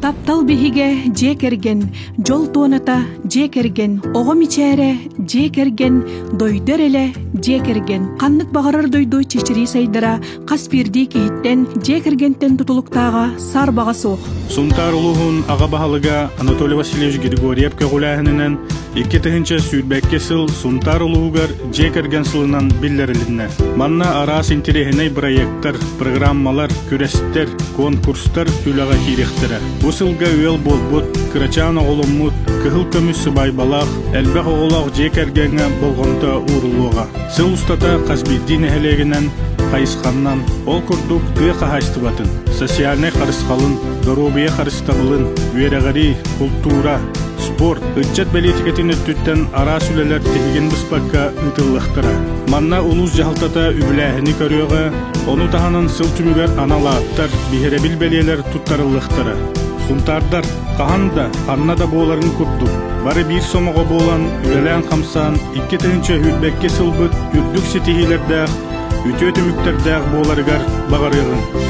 Таптал биһигэ дьиэ кэргэн, дьол туоната дьиэ кэргэн, оҕо мичээрэ дьиэ кэргэн, дойду эрэлэ дьиэ кэргэн. Ханнык баҕарар дойду чэчирии сайдара хас биирдии киһиттэн, дьиэ кэргэнтэн тутулуктааҕа саарбаҕа суох. Сунтаар улууһун аҕа баһылыга Анатолий Васильевич Григорьев көҕүлээһининэн 2022 сыл Сунтаар улууһугар дьиэ кэргэн сылынан биллэрилиннэ. Манна араас интэриэһинэй бырайыактар, программалар, күрэстэр, конкурстар үлэҕэ киириэхтэрэ. Бу сылга ыал буолбут, кырачаан оҕоломмут, кыһыл көмүс сыбаайбалаах, элбэх оҕолоох дьиэ кэргэҥҥэ болҕомто ууруллуоҕа. Сыл устата хас биирдии нэһилиэгинэн, хайысханнан, ол курдук тыа хаһаайыстыбатын, социальнай харысхалын, доруобуйа харыстабылын, үөрэҕирии, култуура, спорт, ыччат бэлиитикэтин өттүттэн араас үлэлэр тиһигин быспакка ыытыллыахтара. Манна улуус дьаһалтата үбүлээһини көрүөҕэ, ону таһынан сыл түмүгэр анал ааттар, биһирэбил бэлиэлэр туттарыллыахтара. Сунтаардар хаһан да, ханна да буоларын курдук, бары биир сомоҕо буолан, үлэлээн-хамсаан, 2022 сылбыт үрдүк ситиһиилэрдээх, үтүө түмүктэрдээх буоларыгар баҕарыаҕыҥ.